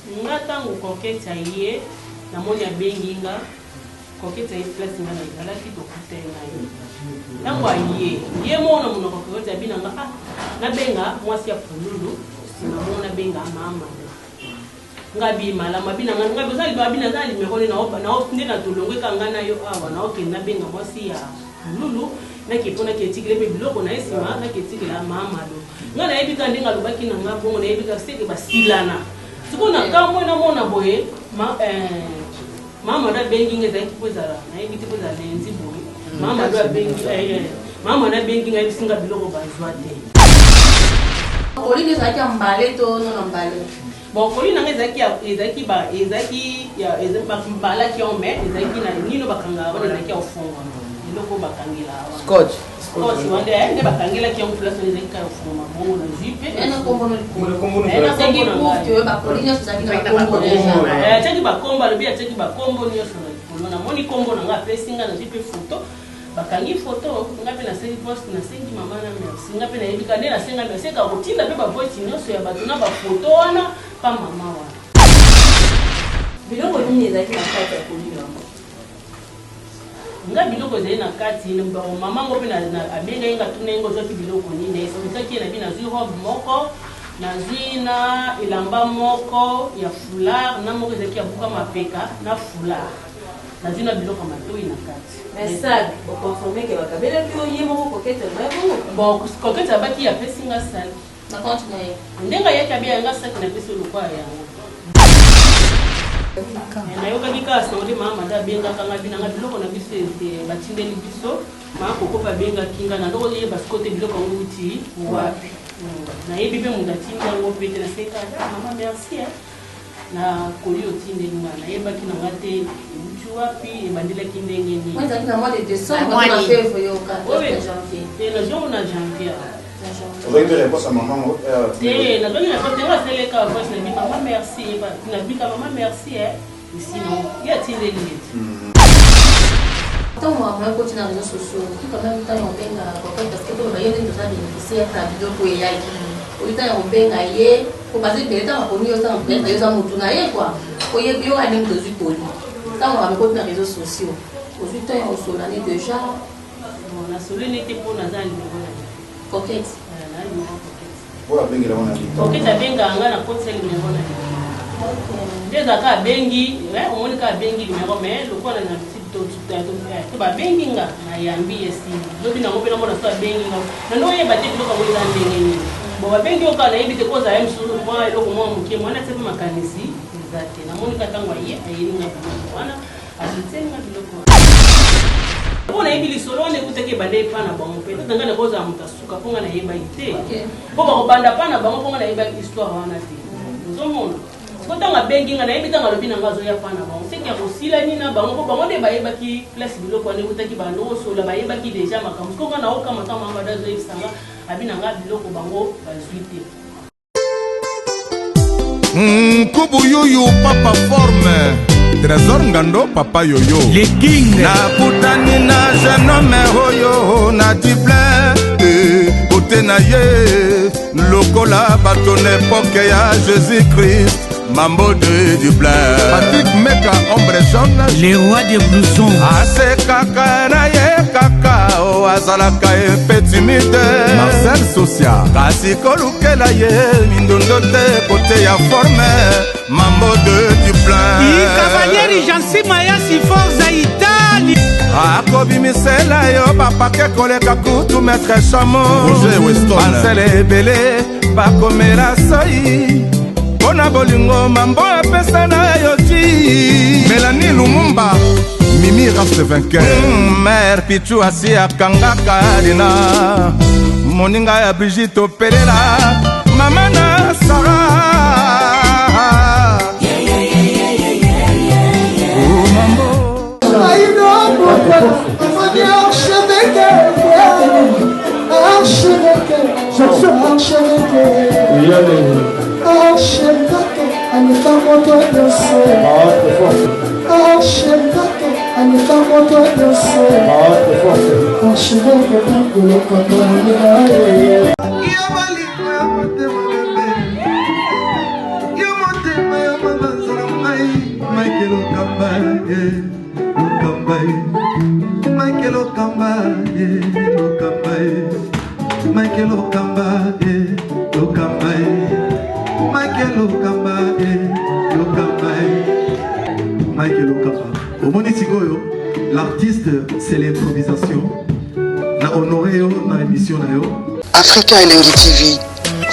Nga tango Coquette aye namoni abengi nga, Coquette aye place nga nazalaki tokutani na ye. Tango aye, ye moko na monoko ya Coquette abi na nga ah nabenga mwasi ya pululu sima bongo nabenga mama. Nga abi malamu abi na nga nga oza libala abi naza na numero ne nao nde na tolongwe ka nga na yo awa naokende nabenga mwasi ya pululu nake po nake etikela ye pe biloko na ye sima nake etikela mama Mado. Nga nayebi kaka ndenge alobaki na nga bongo nayebi kaka seke basilana sikoyo na kamwe namona boye ma eh, mama Mado abengi nga ezalaki po ezala nayebi te po ezala lundi boye mama Mado abengi eh, eh, mama Mado abengi nga ayebisi nga biloko bazwa te. Colis nde ezalaki ya mbale to non na mbale? Bon colis na nga ezalaki ya ezalaki ba ezalaki ya balaki yango mais ezalaki na nino bakangaka wana ezalaki ya kofongwama eloko oyo bakangelaka wana. Scotch. Scotch wana nde nde bakangelaki yango place wana ezalaki kaka ya kofongwama bongo nazwi mpe. Mais na kombo no likolo. Eh, na Soki kombo na proof ngai. que ba colis nyonso ezalaki na ba kombo deja. Eh, atiaki bakombo alobi atiaki bakombo nyonso na likolo namoni kombo na ngai apesi ngai nazwi mpe photo. Bakangi photo nga pe nasengi poste nasengi maman na merci nga pe nayebi kaka nde nasenga merci eka kotinda pe ba voice nionso ya batu na ba photo wana pa maman wana. Biloko nini ezalaki na kati ya colis yango? Nga biloko ezali na kati maman ngo pe abengaki nga atunaki nga ozwaki biloko nini na explikaki ye nabi nazwi robe moko nazwi na elamba moko ya foulard na moko ezalaki ya buka mapeka na foulard nazwi na biloko ya matoyi na kati. Mais sac, o confirmer que bakabelaki yo ye moko Coquette alobaki bongo? Bon, Coquette abaki apesi nga sac. Na compte na ye. Ndenge ayaki abi ya nga sac napesi yo lokola yango. Nayokaki kaka sango nde mama Mada abengaka nga abi na nga biloko na biso batindeli biso. Mama Koko pe abengaki nga na ndoko yeba sikoyo te biloko yango euti wapi. Nayebi pe moto atindi yango pe te naseka ah mama merci hein. Na colis otindeli nga nayebaki na nga te ewuti wapi ebandelaki ndenge nini. Moi ezalaki na mois de decembre to na fevrier oka na janvier. Te nazwi yango na janvier. Ozwaki mpe réponse ya mama ngo? Te nazwaki réponse te nga aseleka voice na bi mama merci na bika mama merci eh esino ye atindeli ye ti. Ntango makambo ekoti na réseaux sociaux okoki quand même ntango obenga coquette parce que toloba ye nde toza bénéficiaire ya biloko eyaki oyi ntango ya kobenga ye po baza ebele ntango akomi yo ntango peut-être yo oza motu na ye kua oyebi yo kaka ndenge tozwi koli ntango makambo ekoti na réseaux sociaux ozwi ntango ya kosola ne déjà. Bon nasololi te mpo naza na numero na ye. Coquette. Na numero coquette. Oyo abengela wana nini? Coquette abengaka nga na kotisa numero na ye. Nde ezalaka abengi, omoni kaka abengi numero mais lokola na to babengi nga nayambi ye esili. Lobi nango mpe namona so abengi nga. Na ndenge oyeba te biloko yango eza ndenge nini. Bon babengi yo kaka nayebi te kozala ye mosusu mwa eloko mwa moke mwana atie mpe makanisi eza te. Namoni kaka ntango aye ayeli nga biloko wana. Atieli nga biloko wana. Mpo nayebi lisolo wana ekutaki ebanda epa na bango mpe tata ngai nakozala moto ya suka mpo ngai nayebaki te mpo bakobanda pa na bango mpo ngai nayebaki histoire wana te ozomona siko ntango abengi ngai nayebi ntango alobi na ngai azoya pa na bango seke akosilani na bango mpo bango nde bayebaki place biloko wana ekutaki bando osola bayebaki deja makambo siko ngai naokama ntango mama bado azoyebisa nga abi na ngai biloko bango bazwi te. Nkubu yuyu papa forme Trésor Ngando papa yoyo Le king Nakutani na jeune homme oyo na Dublin eh, Beauté na ye lokola bato na epoke ya Jésus Christ Mambo de Dublin Patrick Meka ombre jaune Le roi des blousons Asekaka na ye kaka o azalaka epe timide Marcel Socia Kasi kolukela ye mindondo te kote ya forme Mambo de Dublin Cavalieri Jansi Mayasi Forza Italie Akobimisela yo bapake koleka kutu maître Chamo Roger Weston Bansele ebele bakomela soi mpo na bolingo mambo apesa na yo ti Melanie Lumumba Mimi Raste vainqueur Mère Pichu asi akangaka lina moninga ya Brigitte opelela mama na Sarah Oh, mambo e Lokamba e Mike Lokamba. Omoni sikoyo, l'artiste c'est l'improvisation. Na honoré yo na émission na yo. Africa Elengi TV,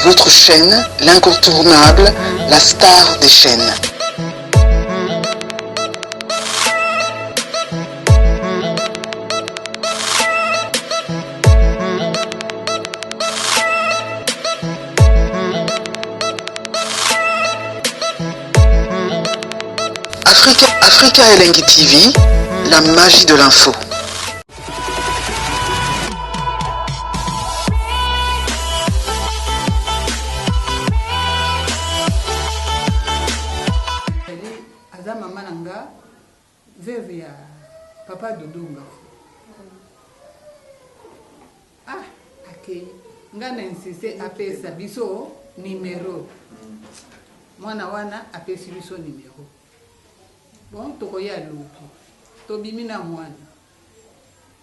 votre chaîne, l'incontournable, la star des chaînes. Africa, Africa Elengi TV, la magie de l'info. aza mama na nga veuve ya papa Dodo Ngafu ah akei nga na insiste apesa biso numero mwana wana apesi biso numero bon tokoya lobi tobimi na mwana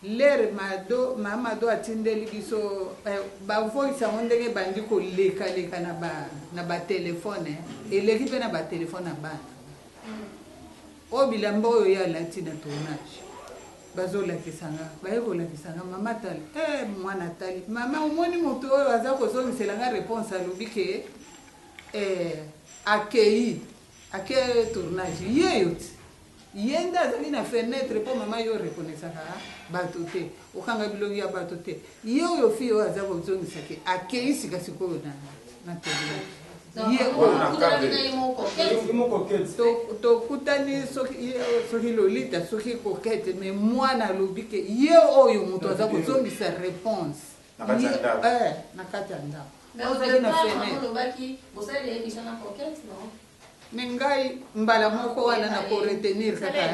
lere mado mamado atindeli biso eh, bavoice yango ndenge ebandi kolekaleka na ba na batelefone eh, eleki mpe na batelefone ya bana oyo bilamba oyo ye alati na tournage bazolakisa nga baye kolakisa nga mama tali eh, mwana tali mama omoni moto oyo aza kozongisela nga réponse alobi ke eh, akei ake tournage ye yo ti ye nde azali na fenetre mpo mama yo rekonesaka bato te okanga bilongi ya bato te ye oyo fille oyo aza kozongisa ke akei sika sikoyo na, na tournage ye tokutani soki lolita soki kokete me mwana alobi ke ye oyo moto aza kozongisa réponse na kati ya ndako ozali na fenetre me ngai mbala moko wana na koretenir kaka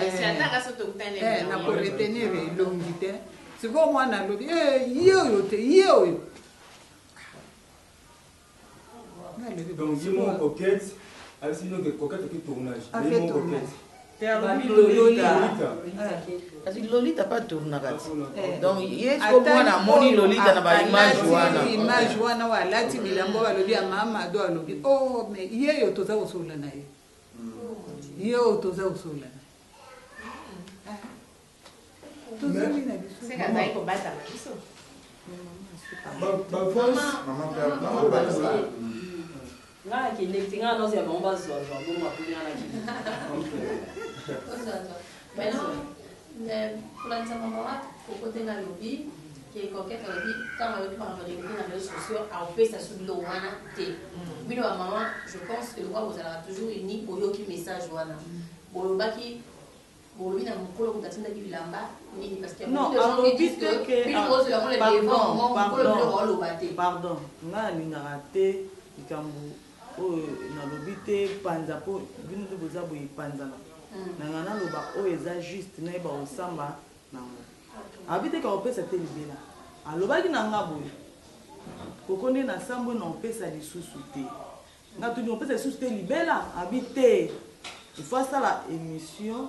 na koretenir elongi te sikoyo mwana alobi ye oyo te ye oyo. Donc ye moko coquette ayebisi bino ke coquette ake tournage Ake ye moko tournage. coquette. Te alobi Lolita. Lolita. Kasi Lolita pa tournaka ti. Eh. Donc ye siko mwana amoni Lolita na ba image wana. Image wana oyo alati bilamba oyo alobi ya mama do alobi oh mais ye yo toza kosolola na ye. Ye oyo toza kosolola na ye. Tozali na biso. Seka azali kobatama biso. Nga nakendeki te, nga naozela bango bazwazwa bongo aponi nga nakende. Maintenant, kolandisa mama koko ndenge alobi ke coquette alobi ntango ayoki makambo ya eleki na réseaux sociaux akopesa su biloko wana te. Bino bamama, je pense que lokola bozalaka toujours uni, boyoki message wana, bolobaki bolobi na mokolo kuta atindaki bilamba nini parce que Non, beaucoup de gens qui alobi disent te que ke bino bozela yango le devant mokolo biloko oloba te. Pardon, nga nalingaka te likambo oyo nalobi te panza mpo bino nde boza boye epanzana. Na nga naloba oyo eza juste nayeba kosamba nango. Alobi te ke akopesa te libela. Alobaki na nga boye koko nde nasambwe na opesa lisusu te. Nga tuni opesa lisusu te libela? Abi te il faut asala emission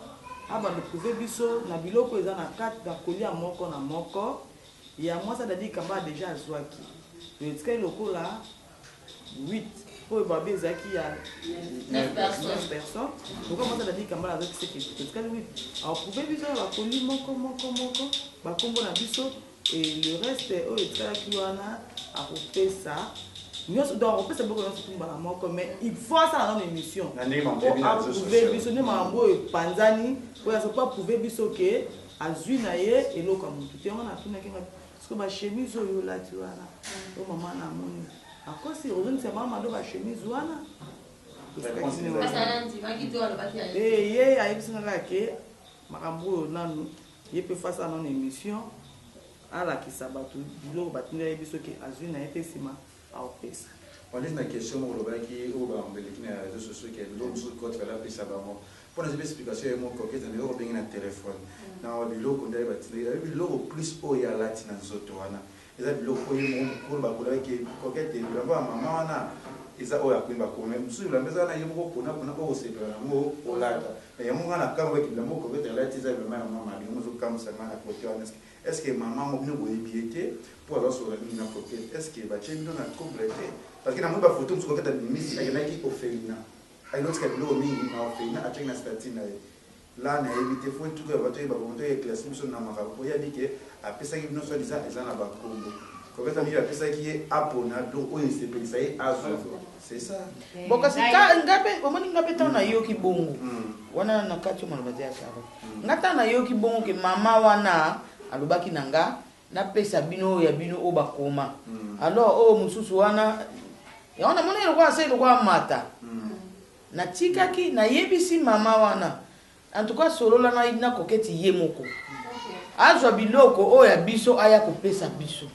abanda prouver biso na biloko eza na kati na kolia moko na moko ya mwasi ya Daddy Kamba dejà azwaki donc etikali lokola 8 oyo babi ezalaki ya 9 personnes. 9 personnes lokola mwasi ya Daddy Kamba azwaki seke etikali 8 aprouver biso na bakoli moko moko moko bakombo na biso et le reste oyo etikalaki wana akopesa nyonso donc akopesa biloko nyonso tu mbala moko mais il faut asala nano émission Na ndenge makambo po ebi na réseaux aprouve sociaux. biso nde makambo oyo epanzani oyo aza po aprouve biso ke azwi na ye eloko ya motu te. Yango natunaki nga siko bachemise oyo olati wana oyo mama na amoni akosi ozongisa mama do bachemise wana. Réponse ezali. Kasi andimaki to alobaki ya Eh, ye ayebisi nga kaka ke makambo oyo nanu ye mpe face ana na émission alakisa bato biloko batindela ye biso ke azwi na ye te nsima aopesa. Walisi na question moko olobaki oyo makambo eleki na réseaux sociaux ke biloko mosusu cote fala apesa bango mpo na zebi explication ye moko okete na biloko obengi na telefone na biloko nde batindeli ayebi biloko plus oyo alati na nzoto wana eza biloko oyo ye moko mokolo bakolaki kokete bilamba ya mama wana eza oyo akomi bakome mosusu bilamba eza wana ye moko pona pona oyo osepela nango olata mais yango nga na kambo bilamba oyo kokete alati eza bilamba ya mama biloko ozokamwisa nga na kote wana. Est ce que mama ngo bino boyebi ye te mpo aza solola mingi na coquette? Est ce que batie bino na trouble te? Parce que namoni bafoto mosusu coquette abimisi akendaki orphelinat. Ayebi biloko mingi na orphelinat atiaki na statut na ye. La nayebi te faut tuka bato yeba bango to éclaircir biso na makambo po yebi ke apesaki bino soit disant eza na bakombo. Kokata mingi apesaki ye apona biloko oyo esepelisa ye azwa. C'est ça. Bon kasi ka nga pe omoni nga pe ntango nayoki bongo wana na kati oyo maloba ya Sharon. Nga ntango nayoki bongo ke mama wana alobaki na nga napesa bino oyo ya bino oyo bakoma. Alors oyo mosusu wana yango namoni lokola asali lokola mata. Natikaki nayebisi mama wana en tout cas solola na, na Coquette ye moko azwa biloko oyo ya biso aya kopesa biso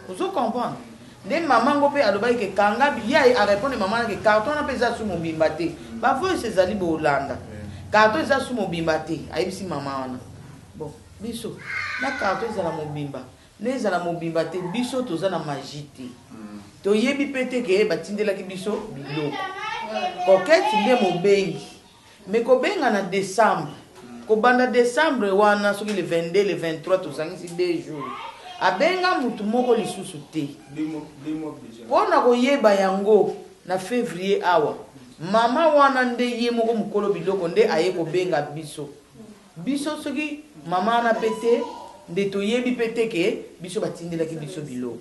ozo comprendre nde mama ngo mpe alobaki ke kanga ye arépondre mama na ke carton wana mpe eza su mobimba te ba voice ezali bolanda carton eza su mobimba te ayebisi mama wana bon biso na carton ezala mobimba na ezala mobimba te biso toza na magie te toyebi mpe te ke batindelaki biso biloko Coquette nde mobengi me kobenga na décembre kobanda décembre wana soki le 22 le 23 tosangisi 2 jours abenga mutu moko lisusu te mpo na koyeba yango na février awa mama wana nde ye moko mokolo biloko nde aye kobenga biso biso soki mama wana mpe te nde toyebi mpe te ke biso batindelaki biso biloko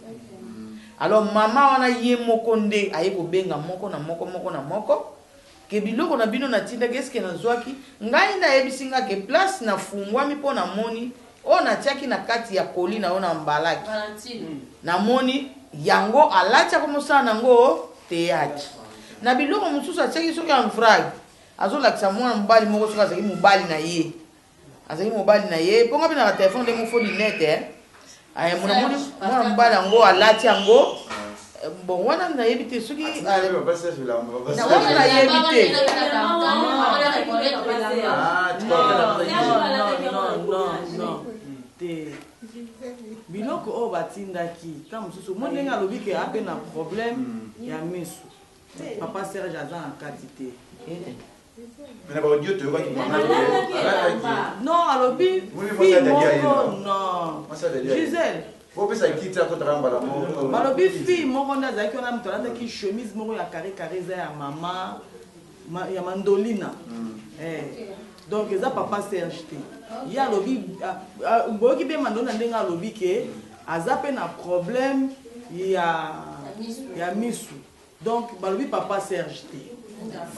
alors mama wana ye moko nde aye kobenga moko na moko moko na moko ke biloko na bino natindaki eske nazwaki ngai nde ayebisi nga ke place nafungwami mpo namoni oyo natiaki na kati ya koli na yo na mbalaki namoni yango alati akomosala nango théâtre na biloko mosusu atiaki soki en vrac azolakisa mwana mobali moko soki azalaki mobali na ye azalaki mobali na ye mpo nga mpe naka telefone nde mofo lunette namoni mwana mobali yango alati yango bon wana nayebi te soki wana nayebi te. Te, biloko oyo batindaki ntango mosusu omoni ndenge alobi ke ape na problème ya misu, papa Serge aza na kati te. Mais na baaudio toyokaki mama alataki. Non, alobi fille moko, non, Gisele. Opesa kiti akotaka mbala moko. Balobi fille moko nde azalaki wana, moto alataki chemise moko ya carré carré, eza ya mama ya Mandolina. Donc eza papa Serge te. Ye alobi, boyoki mpe Mandolina ndenge alobi ke aza mpe na problème ya misu. Donc balobi papa Serge te,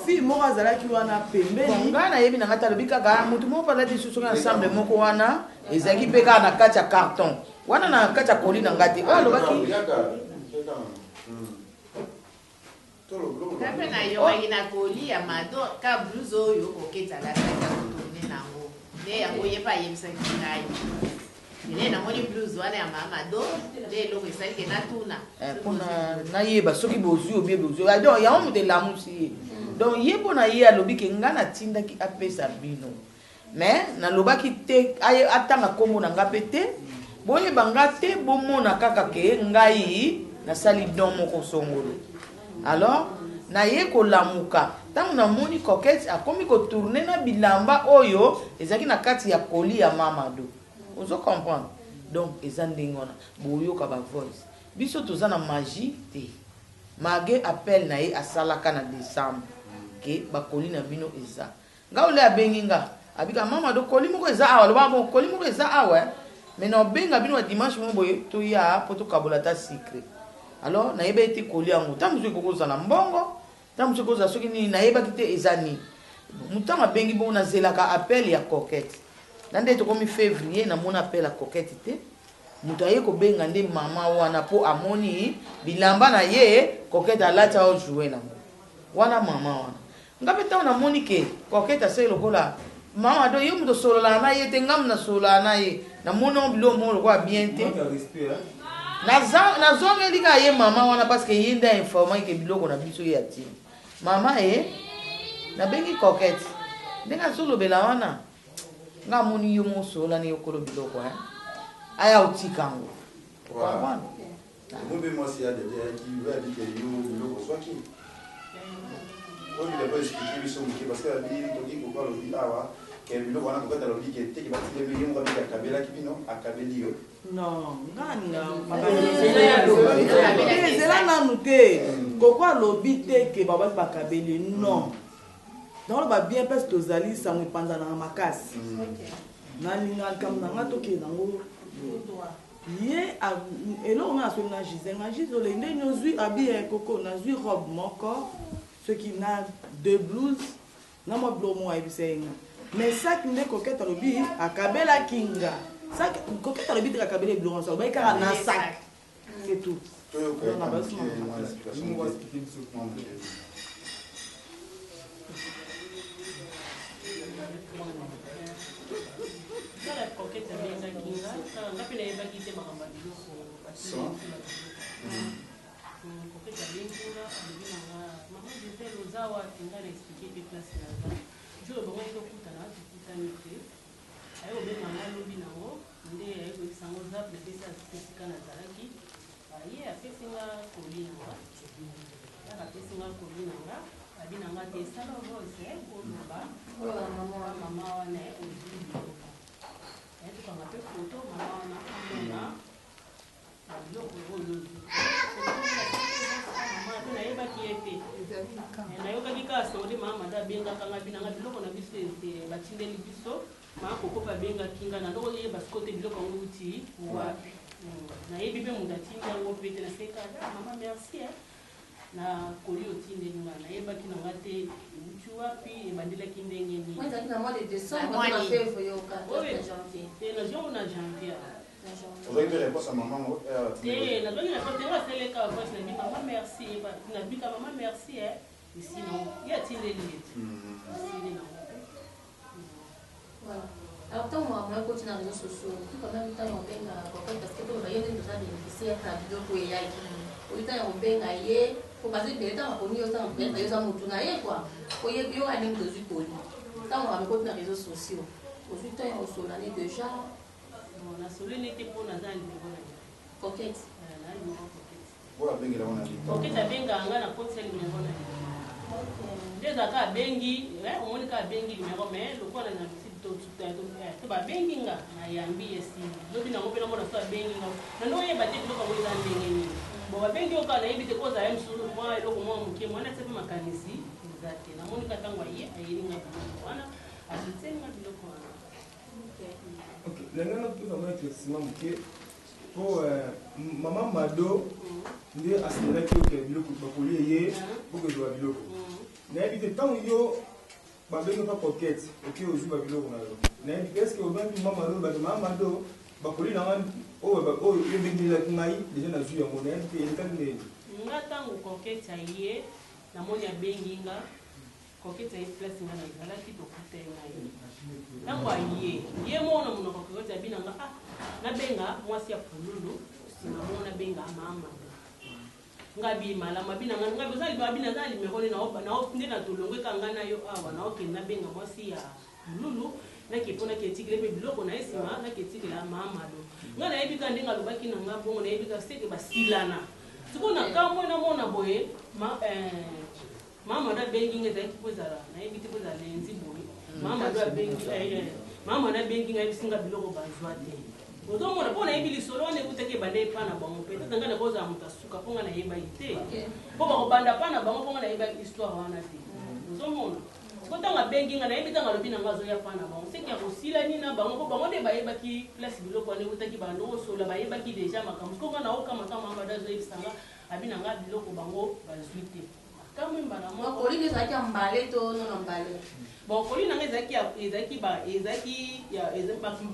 fille moko azalaki wana pembeni. Ngai nayebi na ngai te, alobi kaka motu moko mpe alati susu ensemble moko wana ezalaki mpe kaka na kati ya carton wana na kati ya koli na ngai te oyo alobaki. Nga mpe nayokaki na koli ya Mado ka blouse oyo Kokete alataki akotourne nango nde yango ye mpe ayebisaki ngai nde namoni blouse wana ya mama Mado nde eloko esali ke natuna. Mpona nayeba soki bozwi obie bozwi. Donc yango moto elamusi ye. Donc ye mpo na ye alobi ke ngai natindaki apesa bino mais nalobaki te atanga nkombo na nga mpe te boyeba nga te bomona kaka ke ngai nasali don moko songolo. Alors naye kolamuka ntango namoni Coquette akomi kotourne na bilamba oyo ezalaki na kati ya koli ya Mamado. Ozo comprendre? Donc eza ndenge wana boyoka bavoice. Biso toza na magie te. Malgré appel na ye asalaka na décembre ke bakoli na bino eza nga ole abengi nga abika mama do koli moko eza awa aloba bon koli moko eza awa mais na obenga bino ba dimanche moko boye toya po tokabola ata secret. Alors nayeba ete koli yango ntango mosusu ekoki kozala mbongo, ntango mosusu ekozala soki nini, nayebaki te eza nini. Motango abengi bongo nazelaka appel ya Coquette na nde tokomi février namona appel ya Coquette te. Moto aye kobenga nde mama wana mpo amoni bilamba na ye Coquette alati aojoue nango wana mama wana. Nga mpe ntango namoni ke Coquette asali lokola mama do ye moto osololaka na ye te, ngamu nasololaka na ye, namoni yango biloko moko lokola bien te. Nazongeli kaka ye mama wana parce que ye nde ainformaki ke biloko na biso ye atindi mama e nabengi Coquette ndenge azolobela wana nga amoni yo moko osolola na ye okolo biloko aya otika yango. Ombe mwasi ya dede ayaki oyo abike yo biloko ozwaki oyo biloko explike biso moke parce que abi toki koko alobi awa ke biloko wana kokata alobi ke teke batindeli ye moko abiki akabelaki bino akabeli yo. Non, nga ezela nanu te. Koko alobi te ke babasi bakabeli, non. Nakoloba bien place tozali sango epanzanaka makasi. Nalinga likambo na nga tokende nango ye eloko nga nasoli na Gisèle nga Gisèle olei nde nozwi abi eh, koko nazwi robe moko soki na deux blouses na mwa biloko moko ayebisa ye nga mais sac nde coquette alobi akabelaki nga sac coquette alobi te akabeli biloko nyonso alobaki kaka na sac c'est tout. Donc, na basi Kala coquette abengaki nga, kala nga mpe nayebaki te makambo ya biloko Coquette abengi nga, alobi na nga, mama Gisèle oza wapi? Nga na explique mpe place naza. Jour bango tokutana, tokutani te. Aye kobenga nga lobi nango, nde aye koyebisa ngo zap napesi esika nazalaki. Aye apesi nga colis na nga. Kaka apesi nga colis na nga, abi na nga te sala voice oloba mama wana ozwi biloko. Aye tokanga mpe foto mama wana amona biloko oyo ozwi. Mama mpe nayebaki ye te. Nayokaki kaka sango nde mama mada abengaka nga bina nga biloko na biso batindeli biso. Mama koko mpe abengaki nga na ndoko yeba sikoyo te biloko yango euti wapi. Nayebi mpe moto atindi yango mpe te naseka mama merci eh. Na koli otindeli nga nayebaki na nga te euti wapi ebandelaki ndenge nini. Ezalaki na mois de décembre na février au 4 janvier. Te nazwi yango na janvier. Ozwaki mpe réponse ya mama ngo te nazwaki réponse te nga aseleka voice na bi mama merci nabika mama merci eh esili ye atindeli ye te esili nango. Voilà. Alors, ntango makambo ekoti na réseaux sociaux, okoki quand même ntango ya kobenga coquette parce que toloba ye nde toza bénéficiaire na biloko eyaki. Oyi ntango ya kobenga ye, po baza ebele ntango aponi yo ntango peut-être yo oza motu na ye quoi. Oyebi yo kaka ndenge tozwi koli. Ntango makambo ekoti na réseaux sociaux, ozwi temps ya kosolola ne déjà. Bon, nasololi ne te mpo naza na numéro na ye. Coquette. Na numéro coquette. Oyo abengela ngo na lito. Coquette abengaka nga na kotisa numéro na ye. Nde ezalaka abengi, omoni kaka abengi numéro mais lokola na to babengi nga nayambi esili. Lobi nango mpe namona so abengi nga. Na ndenge oyeba te biloko yango eza ndenge nini. Bon babengi yo kaka nayebi te kozala ye mosusu mwa eloko mwa moke mwana atia mpe makanisi eza te. Namoni kaka ntango aye ayeli nga biloko wana azitieli nga biloko wana. Ok, na ngai napesa mwa éclaircissement moke mpo mama Mado nde asengelaki oke biloko bakolie ye mpo kozwa biloko. Nayebi te ntango yo babengi mpa coquette oke ozwi babiloko na yo, nayebi te est-ce que obengi mama Mado bato mama Mado bakoli na ngai oyo oyo yo ebengelaki ngai deja nazwi yango, nayebi te elekaki ndenge. Nga ntango coquette aye namoni abengi nga Coquette aye place nga nazalaki tokutani na ye. Tango aye, ye moko na monoko Coquette abi na nga ah nabenga mwasi ya pululu sima bongo nabenga mama. Nga bi malamu abi na nga nga oza libanga abi naza na numero nde na nde na tolongwe ka nga na yo awa na okende nabenga mwasi ya pululu nake mpo nake etikele mpe biloko na ye sima nake etikela mama do. Nga nayebi ka ndenge alobaki na nga bongo nayebi ka seke basilana. Sikoyo na kamwe namona boye ma Mama Mado abengi nga ezalaki po ezala nayebi te po ezala lundi boye. Mama Mado abengi Mama Mado abengi nga ayebisi nga biloko bazwa te. Ozomona po nayebi lisolo wana ekutaki ebanda epa na bango peut-être nga nakozala moto asuka po nga nayebaki te. Po bakobanda pa na bango po nga nayebaki histoire wana te. Ozomona siko ntango abengi nga nayebi ntango alobi na nga azoya pa na bango seke akosilani na bango po bango nde bayebaki place biloko wana eutaki bando kosola bayebaki deja makambo siko nga naokama ntango Mama Mado azoyebisa nga abi na nga biloko bango bazwi te. Kamwe mbala moko. Bon, colis nde ezalaki ya mbale to non na mbale? Bon, colis na nga ezalaki ya ezalaki ba ezalaki ya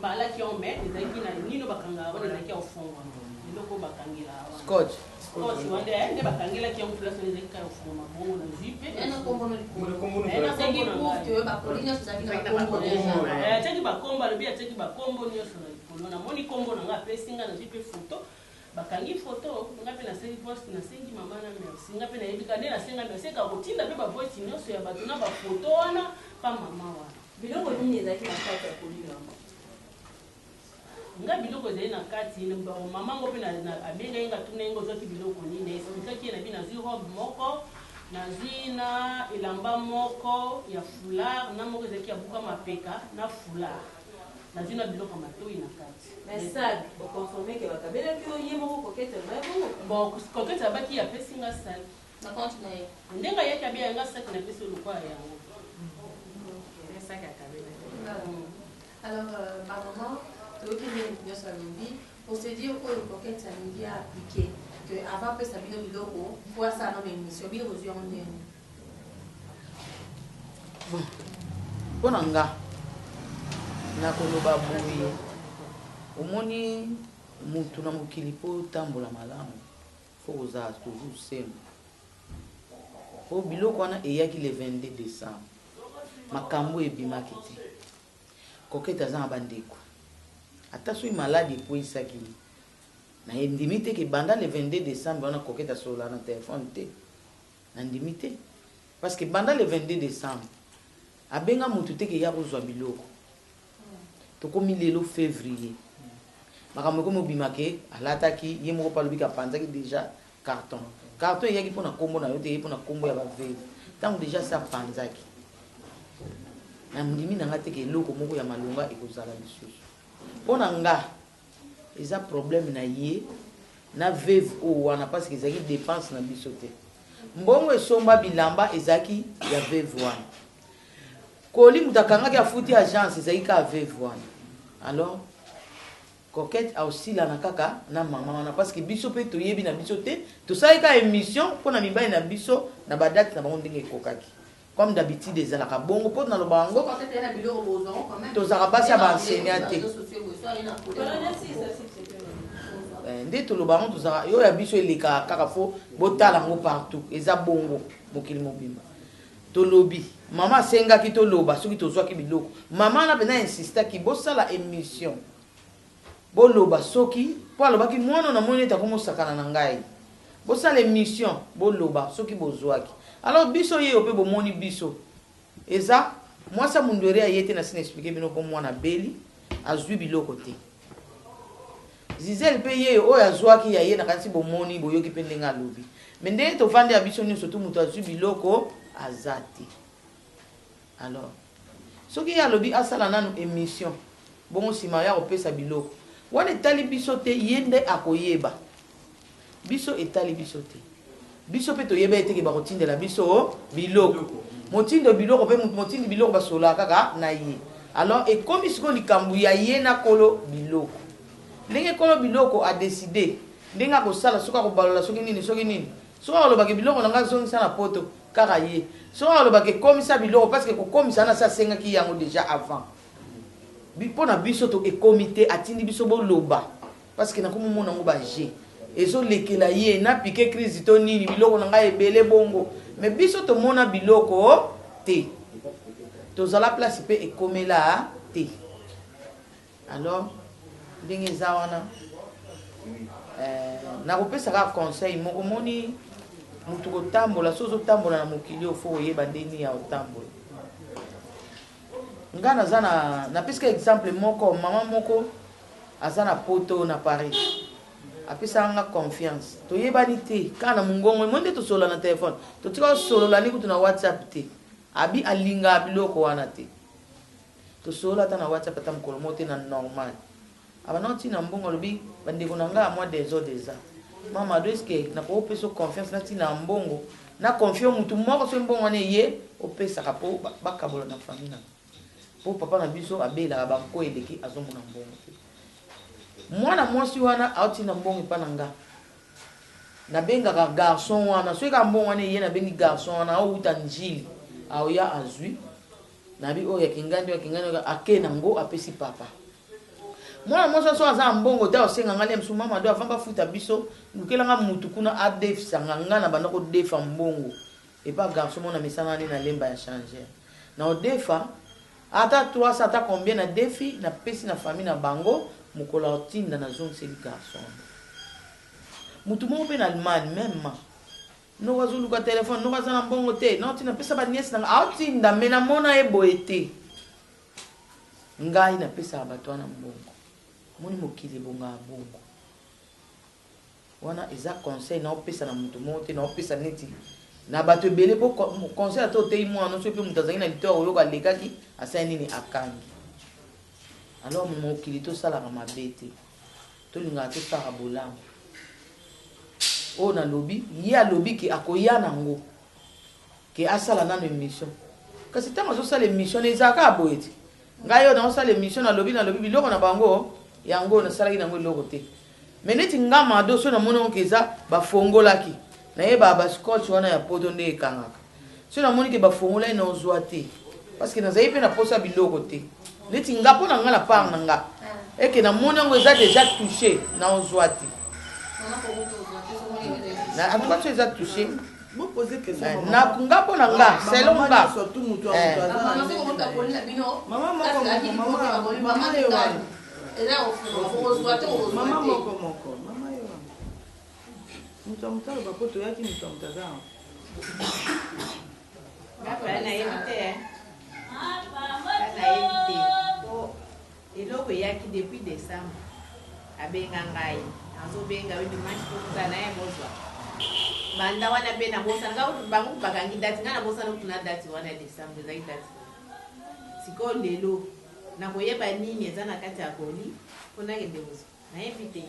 balaki yango mais ezalaki na nino bakangaka wana ezalaki ya kofongwama. Eloko bakangela wana. Scotch. Scotch wana nde bakangelaki yango place wana ezalaki kaka ya kofongwama bongo nazwi mpe. Na kombo na likolo. Ezalaki proof que ba colis nyonso ezalaki na bakombo deja. Atiaki bakombo, alobi atiaki bakombo nyonso na likolo. Namoni kombo na nga apesi nga nazwi mpe photo. Bakangi photo, nga pe nasengi voice, nasengi mama na merci, nga pe nayebi kaka nde nasenga merci, eka kotinda pe ba voice nionso ya bato na ba photo wana pa mama wana. Biloko nini ezalaki na kati ya colis na yango? Nga biloko ezali na kati, mama ngo pe abengaki nga atuna ye nga ozwaki biloko nini, na explikaki ye na bi nazwi robe moko, nazwi na elamba moko ya foulard, na moko ezalaki ya buka mapeka na foulard. Nazwi na biloko ya matoyi na kati. Mais sac, o confirmer que bakabelaki yo ye moko Coquette alobaki bongo? Bon, Coquette alobaki apesi nga sac. Na compte na ye. Ndenge ayaki abeya nga sac napesi yo lokola yango. appliquer que avant apesa bino biloko mpo asala nano émission, bino bozwi yango ndenge nini? Bon, mpo na nga nakoloba boye, omoni mutu na mokili mpo otambola malamu fo kozala toujours sembo, mpo biloko wana eyaki le 22 décembre, makambo ebimaki te. Coquette aza na bandeko, ata soki maladi ekweisaki ye, na ndimi te ke banda le 22 décembre wana Coquette asolola na telefone te. Nandimi te, parce que banda le 22 décembre abenga mutu te ke ya kozwa biloko. Tokomi lelo février, makambo ekomi obima ke alataki ye moko mpe alobi ke apanzaki déjà carton. Carton eyaki mpo na nkombo na yo te, eyaki mpo na nkombo ya baveve. Ntango déjà se apanzaki, nandimi na nga te ke eloko moko ya malonga ekozala lisusu. Mpo na nga eza problème na ye na veuve oyo wana, parce que ezalaki dépense na biso te. Mbongo esomba bilamba ezalaki ya veuve wana. Koli moto akangaki afuti agence ezalaki kaka veuve wana. Alors Coquette aosilana kaka na mama wana, parce que biso mpe toyebi na biso te. Tosalaki kaka émission mpo na mibali na biso na badate na bango ndenge ekokaki, comme d'habitude ezalaka bongo. Mpo naloba yango, tozalaka basi ya baenseignant te nde toloba yango. Tozalaka oyo ya biso elekaka kaka, fo botala yango partout, eza bongo mokili mobimba. Tolobi mama asengaki toloba soki tozwaki biloko. Mama wana mpenza insistaki bosala émission, boloba soki, mpo alobaki mwana namoni ete akomosakana na ngai, bosala émission boloba soki bozwaki. Alors biso yeyo mpe bomoni biso eza mwasi ya mundweri aye te, nasi na explike bino mpo mwana abeli, azwi biloko te. Zizel mpe yeyo oyo azwaki ya ye, nakanisi bomoni boyoki mpe ndenge alobi. Me ndenge tovandi ya biso nyonso tu, moto azwi biloko aza te. Alors soki ye alobi asala nanu émission, bongo nsima ya kopesa biloko wana etali biso te, ye nde akoyeba. Biso etali biso te. Biso mpe toyeba ete ke bakotindela biso biloko, motindo biloko mpe moto motindi biloko basololaka kaka na ye. Alors ekomi sikoyo likambo ya ye na kolo biloko, ndenge kolo biloko adeside ndenge akosala, soki akobalola, soki nini, soki nini, soki akolobaka biloko na ngai azongisa na poto kaka ye, soki akolobaka ekomisa biloko, parce que kokomisa wana asi asengaki yango déjà avant. Mpo na biso to ekomi te, atindi biso boloba, parce que nakomomona yango baje ezolekela ye na pike crise to nini, biloko na ngai ebele bongo, mais biso tomona biloko te, tozala place mpe ekomela te. Alors ndenge eza wana, nakopesa kaka conseil moko. Moni motu kotambola, so ozotambola na mokili oyo, fo koyeba ndeni ya kotambola. Nga naza na napesika exemple moko, mama moko aza na poto na Paris, apesaka nga confiance, toyebani te, kaka na mongongo emoi nde tosolola na telefone, totika kosolola ni kutu na WhatsApp te. Abi alingaka biloko wana te, tosolola ata na WhatsApp ata mokolo moko te na normal. Abanda kotinda mbongo, alobi bandeko na ngai ya mwa desordre eza mama Ado, eske nakopesa confiance natinda mbongo na confie mutu moko, soki mbongo wana eye opesaka mpo bakabola na famille na mpo papa na biso abelaka banko eleki azomona mbongo te. Mwana mwasi wana aotinda mbongo epa na nga, nabengaka garçon wana, soki kaka mbongo wana eye nabengi garçon wana, aowuta Njili, aoya azwi nabi oyo ya kingandi, oyo ya kingandi, ake nango apesi papa. Mwana mwasi so aza na mbongo te, aosenga nga lemsu mama do avant bafuta biso, lukelanga mutu kuna adefisanga nga. Na banda kodefa mbongo epa garçon mona misana nde nalemba ya changer na odefa ata 300 ata combien na defi, napesi na famille na bango. Mokolo aotinda nazongiseli garçon wana. Mutu moko mpe na Allemagne même noko azoluka telefone, noko aza na mbongo te, naotinda pesa baniese nanga, aotinda me namona ye boye te. Ngai napesaka bato wana mbongo. Moni mokili ebongaka bongo wana eza conseil naopesa na moto moko te, naopesa neti na bato ebele, po conseil ata oteyi mwana soki mpe moto azalaki na lito ya koyoka, alekaki asali nini akangi. Alors mokili tosalaka mabe te, tolingaka tosalaka bolamu. Oyo nalobi, ye alobi ke akoya nango ke asala nano émission, kasi ntango azosala émission na ezalaka kaka boye te. Ngai oyo naosala émission, nalobi biloko na bango yango nasalaki nango eloko te. Mais neti nga Mado soki namoni yango ke eza bafongolaki, nayebaka ba scotch wana ya poto nde ekangaka. Soki namoni ke bafongolaki naozwa te. Parce que nazali pe na posa biloko te. Neti nga mpo na nga na part na nga. Eke namoni yango eza deja touche, naozwa te. En tout cas soki eza touche. Na nga mpo na nga selon nga. Mama moko moko mama yo wana moto ya moto aloba po toyaki moto ya moto aza awa. Nga nayebi te eh. Nga nayebi te po eloko eyaki depuis decembre abenga ngai azobenga yo dimanche tokutana na ye bozwa banda wana mpe nabosana nga kutu bango kutu bakangi date nga nabosana kutu na date wana ya decembre ezalaki date sikoyo lelo Nakoyeba nini eza na kati ya colis po nakende kozwa? Nayebi te.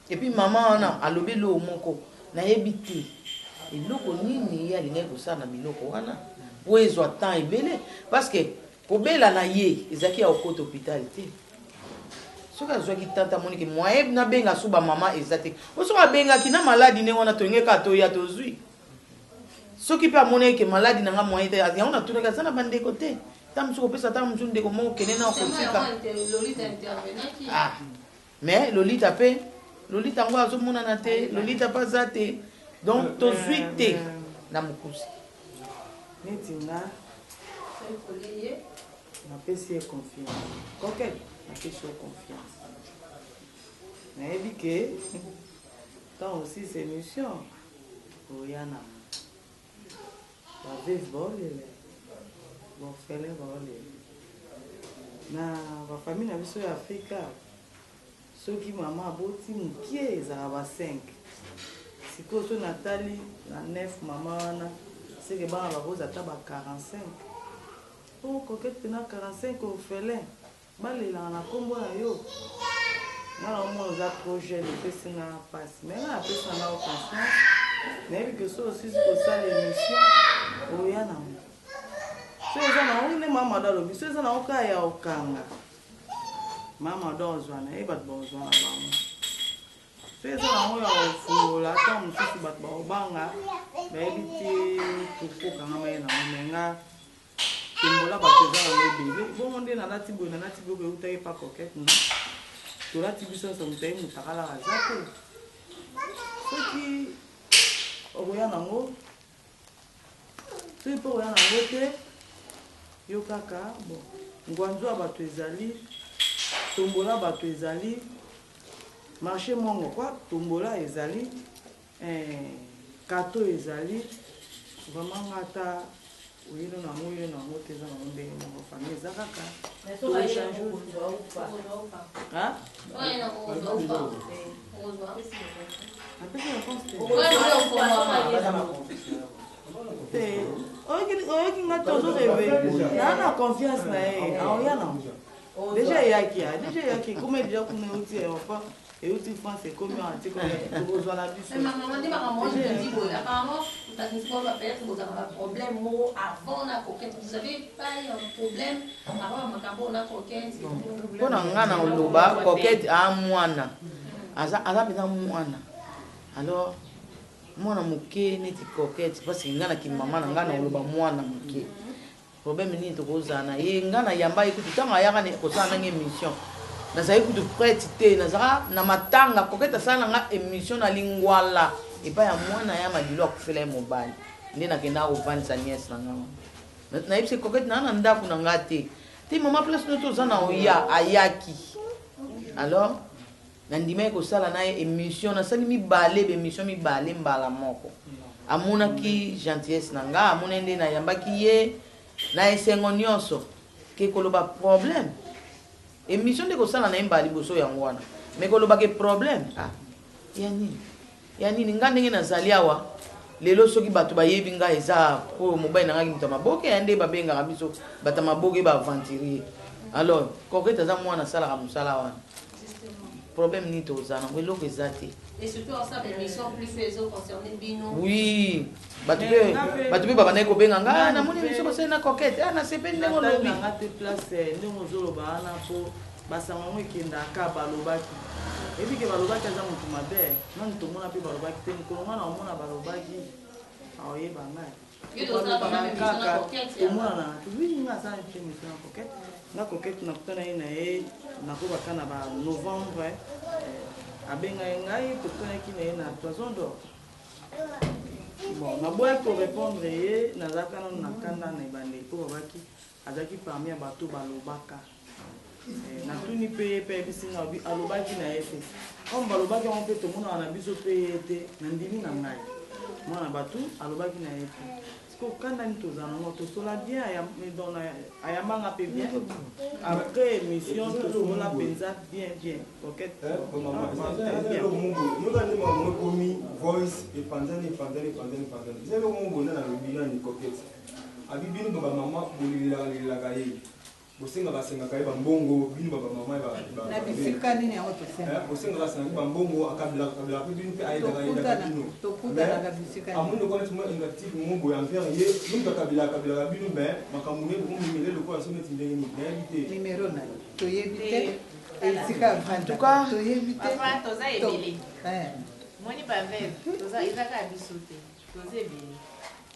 Et puis maman wana alobi eloko moko nayebi te eloko nini ye alingaki kosala na biloko wana po ezwa temps ebele parce que kobela na ye ezalaki ya kokota hopital te soki azwaki temps te amoni ke moyen nabenga su ba mama eza te po soki abengaki na maladi ne wana tolingi kaka toya tozwi soki mpe amonaki ke maladi na nga moyen te yango natunaki aza na bandeko te ntango mosusu kopesa ntango mosusu ndeko moko kende na okotika ah mais lolita mpe lolita yango azomonana te lolita mpe aza te donc tozwi te na mokusi neti nga napesi ye confiance coquette napesi yo confiance nayebi ke ntango osilisa émission oya na Ba veuves baolela, ba orphelins baolela. Na ba famille na biso ya Afrika, soki mama aboti mokie ezalaka ba 5. Sikoyo soki natali na 9 mama wana, seke bana bakozala ata ba 45. Oh, coquette pena 45 orphelins. Balelaka na kombo na yo. Nga na omona oza trop jeune epesi nga pasi mais nga napesi na nga yo confiance nayebi ke soki osilisi kosala émission oya nango soki eza nango nde mama mado alobi soki eza nango kaka ya okanga mama mado ozwa na ye bato bakozwa na bango soki eza nango ya kofungola ata mosusu bato bakobanga bayebi te tokokangama ye nango me nga Tombola bato eza nango ebele bongo nde nalati boye nalati biloko eutaki epa coquette no tolati biso nyonso moto aye motakalaka aza te soki okoya nango soki mpe okoya nango te yo kaka bon ngwanzu ya bato ezali tombola bato ezali marché mongo kwa tombola ezali Eh kato ezali vraiment nga ata oyino na yango oyino na yango te eza nango ndenge moko famille eza kaka to échange apesi réponse te te oyoki nga te ozo reve naa na confiance na ye aoya nango deja eyaki deja eyaki ekoma deja kuna euti aéroport Euti France ekomi awa tika tokozwa na biso. Mais maman nde makambo wana je dis boye apparemment motakisi moko peut-être bozalaka ba problème moko avant na coquette vous avez pas eu un problème avant makambo na coquette mpo na nga na oloba coquette a mwana aza aza mpenza mwana alors mwana moke neti coquette parce que nga na kimama na nga na oloba mwana moke Problème nini tokozala na ye nga na yamba ye kutu ntango ayaka kosala nanga émission nazali kutu prête te nazalaka na matanga kokete asala na nga émission na lingwala epai ya mwana ya madilo akufela ye mobali nde nakendaka kovandisa nièce na nga wana nayebisi kokete naa na ndako na nga te te mama place no toza na oya ayaki alors Nandimaki kosala na ye emission, nasali mibale b'emission mibale mbala moko. Amonaki gentillesse na nga, amonaki nde nayambaki ye na esengo nionso ke koloba problème. Emission nde kosala na ye mbala liboso yango wana. Mais koloba ke problème, ah ya nini? Ya nini? Nga ndenge nazali awa lelo soki bato bayebi nga eza po mobali na nga moto ya maboke ya nde babengaka biso bato ya maboke ba aventurier. Alors Coquette aza mwana asalaka mosala wana. Problème nini toza nango eloko eza te. Et surtout ensemble émission plus ezo concerner bino. Oui. Bato pe bato pe babandaki kobenga nga ah, namoni émission basali na Coquette ah nasepeli ndenge olobi. Nga te place eh, ndenge ozoloba wana po basango yango ekendaka balobaki. Oyebi ke balobaki aza mutu mabe nanu tomona pe balobaki te mokolo nga na omona balobaki aoyeba ngai kaka tomonana te oui nga aza mpe émission na coquette nga coquette nakutana ye na ye nakobaka na ba novembre eh, abengai ngai tokutanaki na ye na toison d'or bon naboyaki korépondre ye nazalaka nanu na kanda na ebandeli mpo babaki azalaki parmi ya bato balobaka Eh, natuni mpe ye mpe ayebisi nga alobi alobaki na ye te comme balobaki yango mpe tomonaka na biso mpe ye te nandimi na ngai mwana bato alobaki na ye te siko kanda nini tozala nango tosola bien donc ayambanga mpe bien après émission tosolola mpenza bien bien coquette eh, ekomi voice epanzani epanzani epanzani epanzani eza eloko moko boye nalobi nani coquette abi bino ba mama bolelelaka lelelaka ye Bosengaka sengaka ye ba mbongo bino ba ba maman ya ba Na bisika nini yango tosengaka? Eh, bosengaka sengaka ye ba mbongo akabelaka kabelaka pe bino pe ayedaka ayedaka bino. Tokutanaka bisika nini? Amoni lokola neti mwa ingratitude moko boye envers ye, yo moto akabelaka kabelaka bino mais makambo ne bokomimela ye lokola soki neti ndenge nini nayebi te. Numero na ye toyebi te, esika avandaka toyebi te. Papa toza ebele. Moni ba veuve toza eza kaka biso te toza ebele.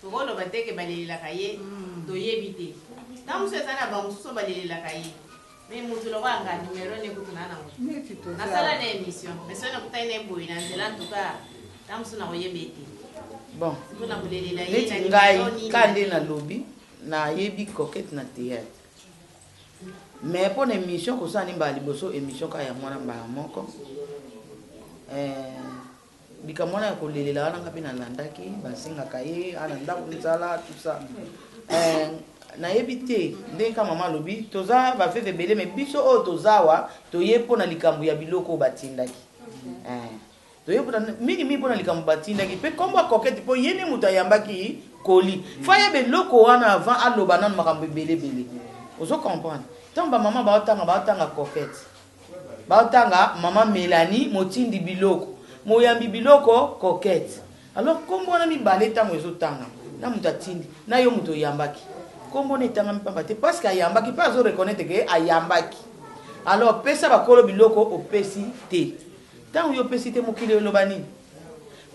Tokoloba te ke balelelaka ye, toyebi te. Tango mosusu eza na ba mosusu oyo balelelaka ye. Mais mutu lokola nga numero ne kutu naa nango te. Nasala na emission, mais soki nakutani na ye boye na nzela en tout cas, tango mosusu nakoyeba ye te. Bon, Sikoyo nakolelela ye neti na numero ngai nini ka na nde nini. nalobi nayebi coquette na théâtre mais mpo na émission kosala ni mbala liboso émission kaka yango wana mbala moko eh, Likambo wana ya kolelela wana nga pe nalandaki, basengaka ye ana ndako nzala tout ça. Eh, nayebi te ndenge ka mama alobi toza ba veuve ebele mais biso oyo toza awa toye mpo na likambo ya biloko oyo batindaki. Eh, toye mpona mingi mingi mpo na likambo batindaki mpe nkombo ya coquette mpo ye nde moto ayambaki koli fo ayeba eloko wana avant aloba nano makambo ebele ebele ozo comprendre ntango bamama baotanga baotanga coquette Baotanga maman Melanie motindi biloko, moyambi biloko coquette. Alors kombo wana mibale tango ezotanga na moto atindi na yo moto oyambaki kombo wana etangami pamba te parce que ayambaki pe azo reconnaitre que ayambaki. Alors pesa bakolo biloko opesi te. Tango yo opesi te mokili eloba nini?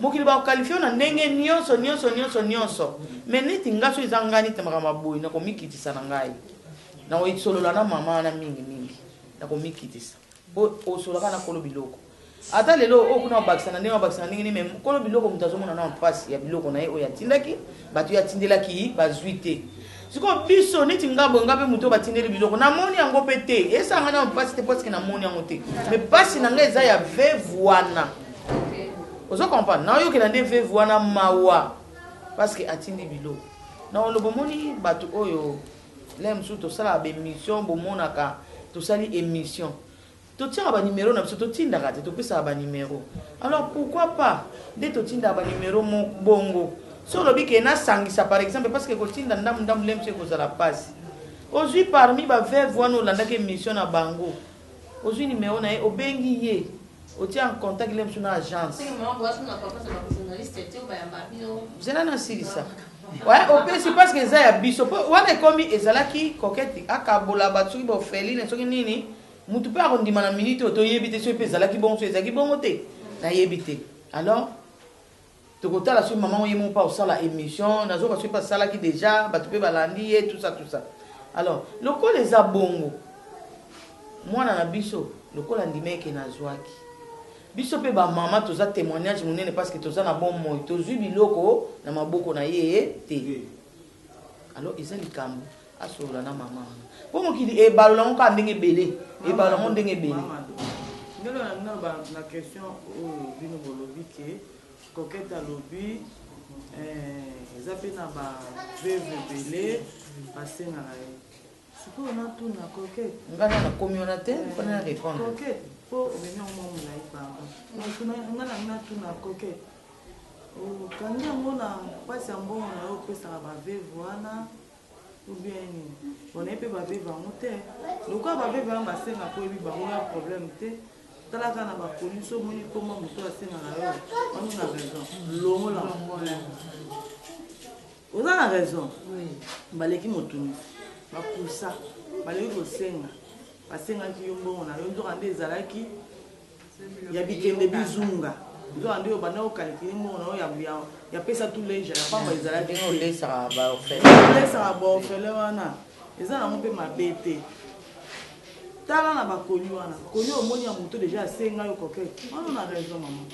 Mokili bako qualifier yo na ndenge nionso nionso nionso nionso mais neti nga soki eza nga neti na makambo ya boye nakomikitisa na ngai. Nakosolola na mama wana mingi mingi. Nakomikitisa po osolaka na kolo biloko ata lelo oyo kuna obakisa na ndenge obakisa na ndenge nini mais kolo biloko moto azomona na mpasi ya biloko na ye oyo atindaki bato ye atindelaki bazwi te sikoyo biso neti nga boye nga mpe moto oyo batindeli biloko namoni yango mpe te esanga na mpasi te parceke namoni yango te mais mpasi na ngai eza ya veuve wana ozo comprendre naoyokela nde veuve wana mawa parceke atindi biloko na oloba omoni bato oyo Lè mosusu tosalaka ba emission bomonaka tosali emission totiaka ba numero na biso totindaka te topesaka ba numero alors pourquoi pas nde totindaka ba numero bongo so olobi ke nasangisa par exemple parce que kotinda ndambu ndambu le mosusu ekozala mpasi ozwi parmi ba veuve wana olandaki emission na bango ozwi numero na ye obengi ye otie en contact le mosusu na agence zela nasilisa Ouais, opesi parce que eza ya biso po wana ekomi ezalaki coquette akabola bato soki baofeline soki nini mutu mpe akondima na minute oyo toyebi te soki mpe ezalaki bongo soki ezalaki bongo te nayebi te alors tokotala soki mama ye moko mpe akosala émission nazoka soki mpe asalaki déjà bato mpe balandi ye tout ça tout ça alors lokola eza bongo mwana na biso lokola andima eke nazwaki Biso pe ba maman toza temoignage munene parce que toza na bomoi tozui biloko na maboko na ye te alors eza likambo asolola na maman wana po mokili ebalola ngo kaka ndenge ebele ebalola ngo ndenge ebele. Ndenge na naloba na question oyo bino bolobi ke coquette alobi eh, eza pe na ba veuve ebele basengaka ye Sikoyo natuna coquette. Nga na nakomi wana te mpo na répondre. Coquette po omemi yango mwa molai pardon. Natuna nga na natuna coquette. Okangi yango na mpasi ya mbongo na yo opesaka ba veuve wana ou bien nini? Bon nayebi mpe ba veuve yango te. Lokola ba veuve wana basengaka oyebi bango ya problème te. Tala kaka na ba colis soki omoni kombo ya moto oyo asengaka yo wana oza na raison. Longola. Oza na raison baleki motuni bapusa baleki kosenga basengaki yo mbongo na yo nzoka nde ezalaki Ya bikende bizunga. Nzoka nde obanda kokalikile mbongo na yo ya pesa tuleja ya pamba ezalaki. Ndenge olesaka ba orphelin. Olesaka ba orphelin wana eza nango mpe mabe te. Tala na bakoli wana, koli omoni ya moto deja asenga yo coquette. Wana na raison mama.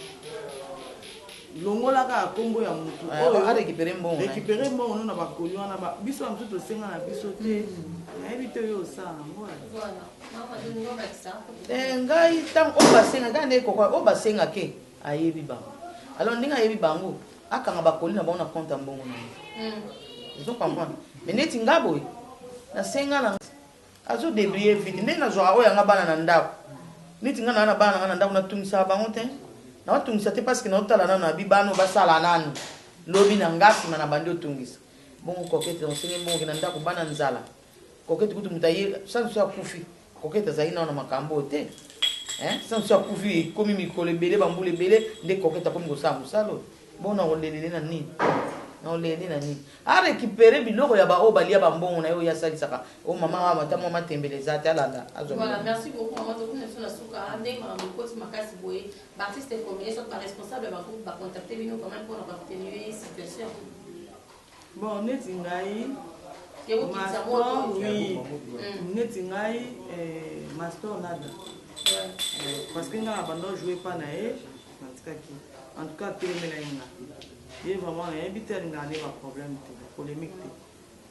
Longola kaka kombo ya motu oyo a récupérer mbongo. Récupérer mbongo no na bakoli wana ba biso ya mosusu tosenga na biso te. Nayebi te oyo osala yango. Eh, ngai ntango oyo basenga kaka nde kokoa oyo basenga ke ayebi bango. Alors ndenge ayebi bango akanga bakoli na bango na compte ya mbongo na ye. Ozo comprendre? Mais neti nga boye nasenga na azo débrouiller vite ndenge nazwaka oyo yanga bana na ndako neti nga naa na bana na nga na ndako natungisaka bango te naotungisa te parce que naotala nano na bibano basala nanu lobi na nga nsima na bandi otungisa bongo kokete osenge mbongo ke na ndako bana nzala kokete kutu moto aye sans so akufi kokete azali nano na makambo oyo te sans so akufi ekomi mikolo ebele bambula ebele nde kokete akomi kosala mosala oyo bongo nakolelele na nini nakolelele na nini a récupérer biloko ya baoyo balia bambongo na ye oyo asalisaka o mama awa ata mwa matembele eza te alanda azwa. Voilà, merci beaucoup maman. Tokomi na biso na suka ndenge makambo ekoti makasi boye, baartiste comédien soit baresponsable ya bagroupe bacontacte bino quand même mpona koatténuer situation? Bon, neti ngai Ekokitisa Mastor, moto. Oui, neti ngai Mastor Nada. Parce que ngai na banda jouer pa na ye natikaki. En tout cas atelemela ye nga ye vraiment nayebi te alingaka nde baproblème te, bapolémique te.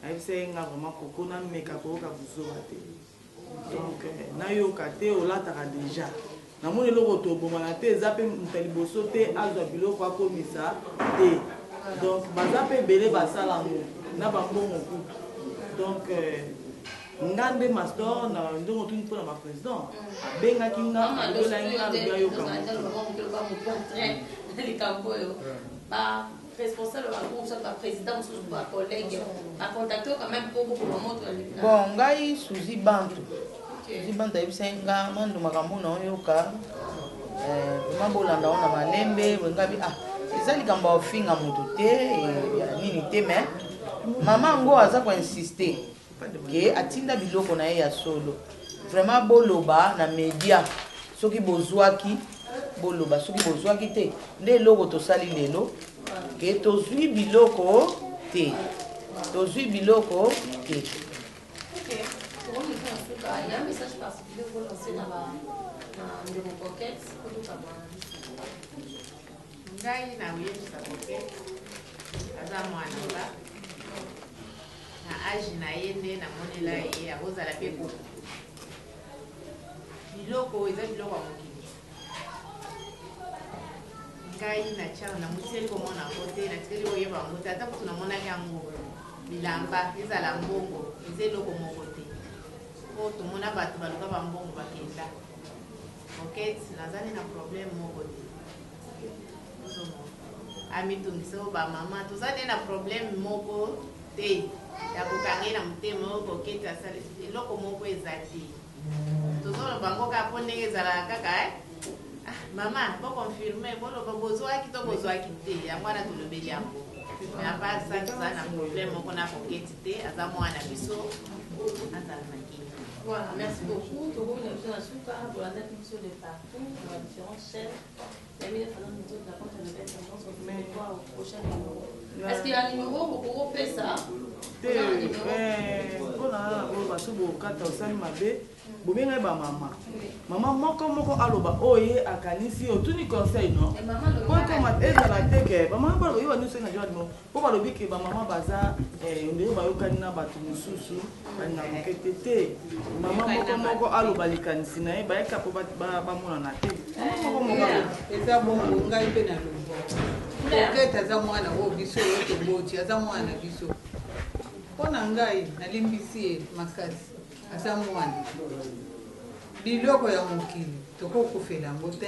Nayebisa ye nga vraiment koko nameka koyoka buzoba te. Donc nayoka te olataka déjà namoni eloko tobomana te eza mpe moto ya liboso te azwa biloko akomisa te. Donc baza mpe ebele basala yango na bambongo kutu. Donc nga nde Mastor na ndenge otuni mpona baprésident abengaki nga alobelaki nga alobi ayoka moto likambo oyo ba responsable ba groupe soit ba président mosusu ba collègue bacontacte quand même mpo bokoma moto. Bon, ngai Suzi Bantu, Suzi Bantu ayebisaki nga mandu makambo na oyoka vraiment bolanda ngo na malembe boye. Ngabi ah eza likambo ya ofinga moto te ya nini te, mais mama yango aza koinsiste ke atinda biloko na ye ya solo. Vraiment boloba na média soki bozwaki, boloba soki bozwaki te. Nde eloko tosali lelo ke tozwi biloko te, tozwi biloko te. Ok, tokomi biso na suka. Il y a un message particulier okolancer na ndeko Coquette otokabwana biso? Ngai na oyebisa Coquette aza mwana nga na age na ye nde namonela ye akozala mpe koko. Biloko eza biloko ya mokili. Ngai na tiaka namotikeli komona yango te, natikeli koyeba yango te. Ata kutu namonaki yango bilamba ezala mbongo eza eloko moko te po tomona bato baluka bambongo bakenda. Coquette nazali na problème moko te. Ozomona amitungisa oyo bamama toza nde na problème moko te ya kokanga ye na motema. Oyo Coquette asali eloko moko eza te. Tozoloba yango kaka mpo ndenge ezalaka kaka eh? Ah, mama boconfirme boloba bozwaki to bozwaki te. Yango wana tolobeli yango. Mais à part ça toza na problème moko na Coquette te. Aza mwana biso, azala na kimia. Voilà, merci beaucoup. Tokomi na biso na suka. Bolandaki biso de partout na différentes chaînes. Yamina Fernando Nzoto na compte ya Nouvelle Tendance. On se voit au prochain numéro. Est-ce qu'il y a un numéro bokokopesa? Te, mpona oyo baso bokata osali mabe bobengai bamama mama moko moko aloba oyo ye akanisi otuni conseil no po ekoma ezala te ke bamama baloba yo banyonso na joa mpo balobi ke bamama baza ndenge bayokani na bato mosusu balingaka moke te te. Mama moko moko aloba likanisi na ye bayeka mpo bamonana te. Mama moko moko aloba. Eza bongo ngai mpe naloba Coquette aza mwana oyo biso oyo toboti, aza mwana na biso. Mpo na ngai nalimbisi ye makasi, aza mwana. Biloko ya mokili tokokufela yango te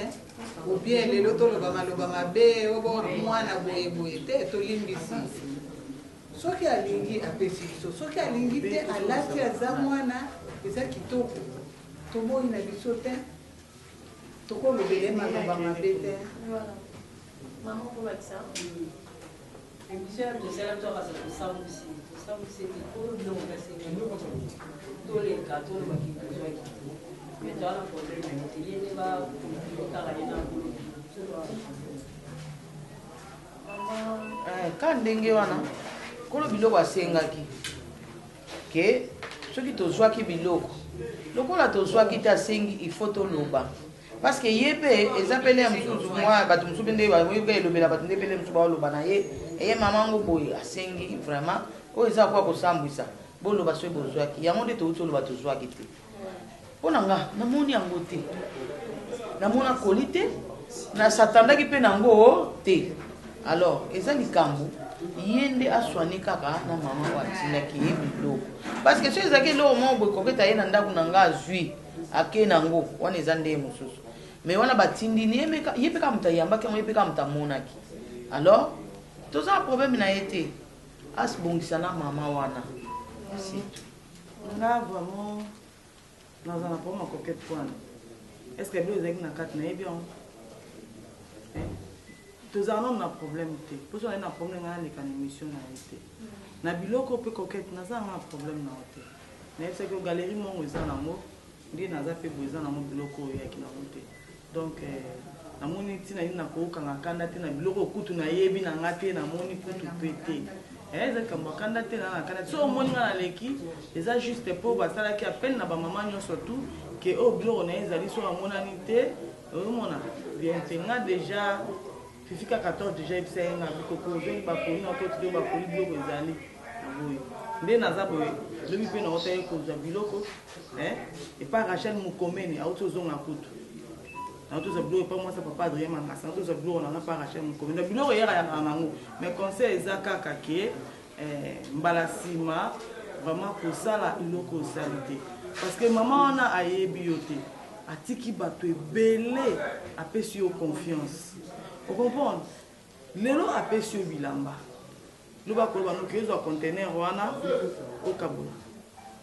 ou bien lelo toloba maloba mabe oyo mwana boye boye te. Tolimbisi, soki alingi apesi biso, soki alingi te alati aza mwana eza kitoko. Toboyi na biso te, tokolobela ye maloba mabe te. Voilà. Maman kobakisa? Émission ya tosala toakasa tosambwisi tosambwisi ete oyo biloko kasengeli toleka tolobaki tozwaki te. Mais toza na problème na ye te, ye nde bakomplike kaka ye na nkolo. Eh, ka ndenge wana nkolo biloko asengaki ke soki tozwaki biloko lokola tozwaki te asengi il faut toloba parce que ye mpe eza pele ya mosusu mwa bato mosusu mpe nde bayoka elobela bato nde pele mosusu baoloba na ye eye mama yango boye asengi vraiment oyo eza kwa kosambwisa boloba soki bozwaki yango nde touti oloba tozwaki te mpo na nga namoni yango te namona koli te nasatandaki mpe na yango te alors eza likambo ye nde aswani kaka na mama oyo atindaki ye biloko parce que soki ezalaki eloko moko boye koketa ye na ndako na nga azwi ake na yango wana eza ndenge mosusu mais wana batindi ye mpe kaka moto ayambaki yango ye mpe kaka moto amonaki alors toza na problème na ye te asibongisa na mama wana c'est tout. Nga vraiment naza na problème ya coquette wana. Est-ce que biloko ezalaki na kati nayebi yango? Eh? Tozala nano na problème te. Mpo soki na problème ngai naleka na émission na ye te. Na biloko mpe coquette naza nga na problème na yo te. Nayebisaki yo galerie mongo eza nango nde naza mpe boye eza nango biloko oyo eyaki nango te. Donc eh, namoni ntina nini nakokanga kanda te na biloko kutu nayebi na nga te namoni kutu mpe te eh, eza likambo ya kanda te naa na kanda te so omoni nga naleki eza juste mpo basalaki appel na bamama nyonso tu ke oyo biloko na ye ezali so amonani te ozomona bien te nga deja fifi kaka 14 deja yebisa ye nga bikoko ozongi bakoli na okoti to bakoli biloko ezali na boye nde naza boye lobi mpe naota ye kozwa biloko Eh, epa Rachel Mukomeni auti ozonga kutu. Nauti ozwa biloko epa mwasi ya papa Adrien Mangasa, nauti ozwa biloko na nga pa Rachel Mukomeni. Donc biloko eyaka yaka nango. Mais conseil eza kaka ke eh, mbala sima vraiment kosala eloko osali te. Parce que mama wana ayebi yo te. Atiki bato ebele apesi yo confiance. O comprendre? Lelo apesi yo bilamba. Loba koloba noki ozwa conteneur wana okabola.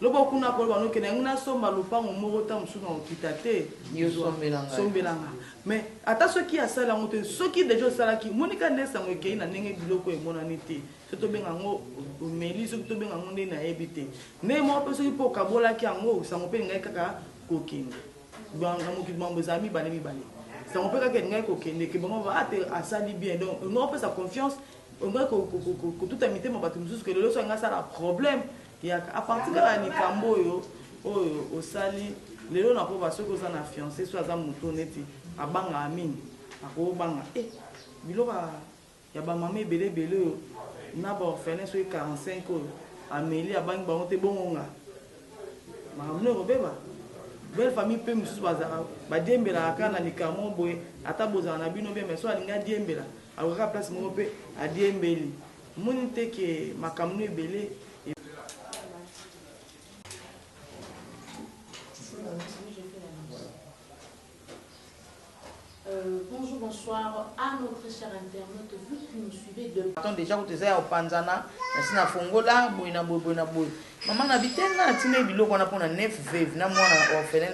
Loba kuna koloba noki na ngai nasomba lopango moko ta mosusu na kokita te. Yo sombela ngai. Sombela nga. Mais ata soki asali yango te, soki deja osalaki, monika nde sango ekei na ndenge biloko emonani te. Soki tobenga yango omeli, soki tobenga yango nde nayebi te. Ndenge moko mpe soki mpe okabolaki yango, sango mpe elingaki kaka kokende. Na mokili mambo ezala mibale mibale. Sango mpe kaka elingaki kokende, ke bango ba ah te asali bien. Donc olingaki opesa confiance Olingaki kotuta mitema bato mosusu ke lelo soki alingi asala problème yaka a partir kaka ya likambo oyo oyo osali lelo na koba soki oza na fiancé soki aza moto neti abangaka mingi akobanga eh biloko ya bamama ebele ebele oyo na baorphelin soki 45 oyo ameli abangi bango te bongo nga makambo nini ekobeba belle famille mpe mosusu bazalaka badiembelaka kaka na likambo boye ata bozala na bino bien mais so alingi adiembela Alukaka place moko pe adiembeli. Omoni te ke makambo no ebele. Bonjour, bonsoir à nos très chers internautes, vous qui nous suivez de... Attends, déjà, kutu eza ya kopanzana nasi nafongola boye na boye boye na boye mama na bite nga natindaki biloko wana mpona nef veve na mwana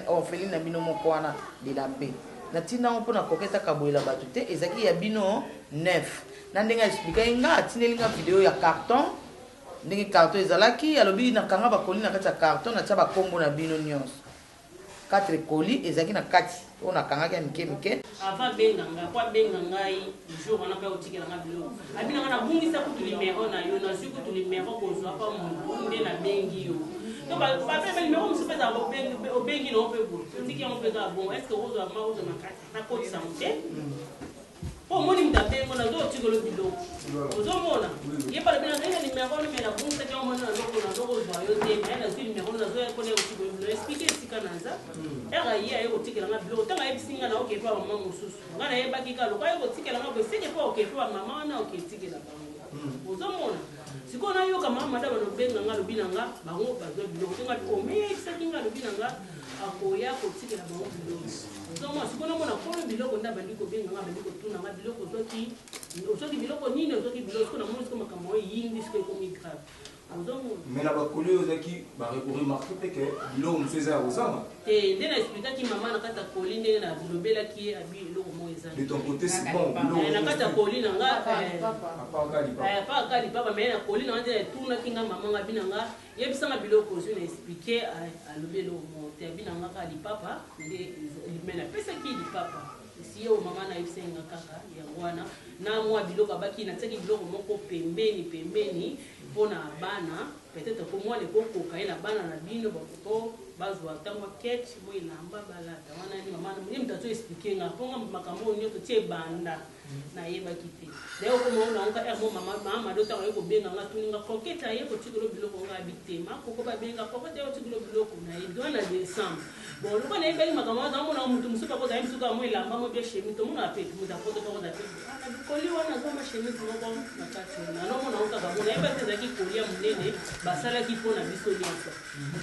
orpheline na bino moko wana de la paix Natinda yango pona coquette akabolela batu te ezalaki ya bino neuf na ndenge a explikaki nga atindeli nga video ya carton ndenge carton ezalaki alobi na kanga ba colis na kati ya carton na tia ba kombo na bino nionso 4 colis ezalaki na kati oyo na kangaki ya mike mike. Avant abenga nga po abenga ngai jour wana pe akotikela nga biloko abi na nga nabungisa kutu numero na yo nazui kutu numero kozua pa mutu nde nabengi yo Donc ba ba ba numéro mosusu pe ezalaka obengi obengi na yo pe boye otiki yango pe kaka bongo est ce que okozwa ma ozwa makasi nakotisa yango te po omoni moto abengi ngo nazo otikelo biloko ozomona ye pe alobi nazali na numéro wana me nabungisaki yango mwana nazoko nazokozwa yo te me nazwi numéro nazoya mpona otikelo biloko explike esika naza ere aye aye kotikela nga biloko ntango ayebisi nga na oke epa mama mosusu nga nayebaki kaka lokola aye kotikela nga boye seke mpo oke epa bamama wana oke etikela bango ozomona Sikoyo nayoka mama mada bana obenga nga alobi na nga bango bazwa biloko te nga omeyebisaki nga alobi na nga akoya kotikela bango biloko ozomona sikoyo namona kolo biloko nde abandi kobenga nga abandi kotuna nga biloko ozwaki ozwaki biloko nini ozwaki biloko sikoyo namoni sikoyo makambo oyo eyindi sikoyo ekomi grave. Ozomona. Mais na bakoli oyo ozalaki oremarke mpe ke biloko mosusu eza ya kozanga. Te, nde na explikaki mama na kati ya koli ndenge nalobelaki ye abi eloko moko eza. De ton côté c'est bon biloko. Eh, na kati ya koli na nga apart kaka lipapa, mais na koli na nga nde etunaki nga mama nga abi na nga yebisa nga biloko ozwi na explike alobi eloko moko te abi na nga kaka lipapa nde mais napesaki lipapa esi ye oyo mama nayebisaki nga kaka yango wana na mwa biloko abaki natiaki biloko moko pembeni pembeni mpo na bana peut-être ko mwana ekokoka ye na bana na bino po bazwa ata mwa ketch mwa elamba balata wana ni mama ye moto azo explike nga mpo nga makambo oyo nyonso ti ebanda nayebaki te daye okoma oyo naoka heure mo mama mama mado ntango aye kobenga nga tuni nga coquette aye kotikelo biloko nga abi te makoko babenga coquette aye kotikelo biloko nayebi wana na décembre bon lokola nayebaki makambo wana naomona moto mosusu akozala ye mosusu kaka mwa elamba mwa bia chemise tomonaka mpe moto apoto mpe akozala mpe na bikoli wana azwa mwa chemise moko na kati wana naomona ngo kaka bo nayebaki ezalaki koli ya monene basalaki mpo na biso nyonso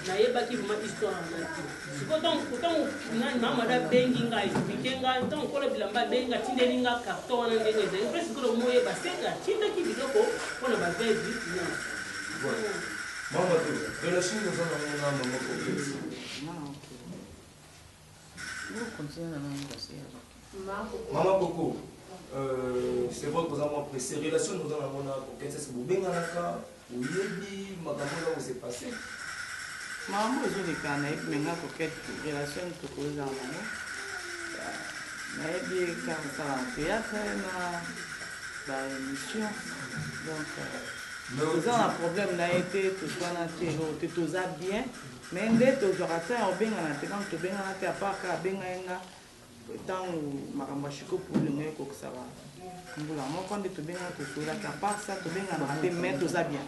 nayebaki vraiment histoire wana te sikoyo ntango nani mama mada abengi nga explike nga ntango nkolo bilamba abengi atindeli nga carton wana ndenge ezali mpe sikoyo moyeba seka atindaki biloko mpo na baveuve nyonso. Mama to, relation oza na ngo na mama Coquette. Mama Coco, euh, c'est vrai koza mwa pressé, relation oza na ngo na Coquette, est-ce que bobenganaka, oyebi makambo oza kose passer? Makambo ezoleka nayebi me nga Coquette relation tokozala nango nayebi kaka kosala théâtre na ba émission donc toza na problème na ye te, toswana te, eloko te, toza bien mais nde tozwaka temps ya kobengana te. Ntango tobengana te, apart kaka abenga ye nga ntango makambo ya Shiko Pulu ekokisaka mbula moko nde tobengana, tosololaki. Apart ça tobenganaka te, mais toza bien.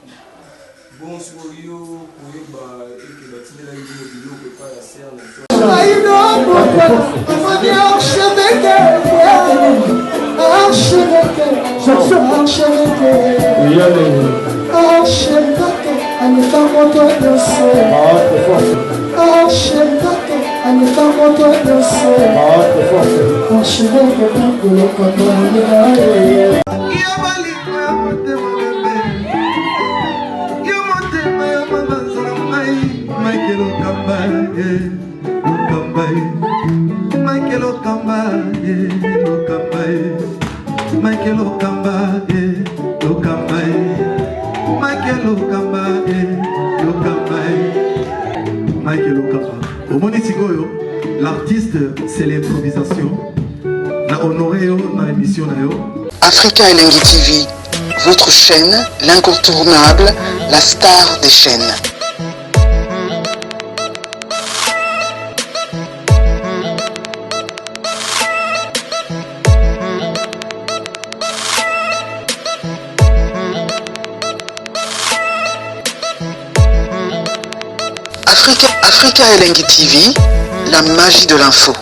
Bon, sikoyo koyeba eke batindelaki bino biloko epai ya ser na Archevêque, aleka moto nyonso. Archevêque, aleka moto nyonso. Archevêque, kolokoto ye. Yo bolingo ya motema bebe, yo motema ya mabanza na ngai, Mike Lokamba ye, Lokamba ye, Mike Lokamba ye, Lokamba ye, Mike Lokamba ye, Lokamba ye, Mike Lokamba ye, Lokamba ye, Mike Lokamba. Omoni sikoyo, l'artiste c'est l'improvisation. Na honoré yo na émission na yo. Africa Elengi TV, votre chaîne, l'incontournable, la star des chaînes. Africa, Africa Elengi TV, la magie de l'info.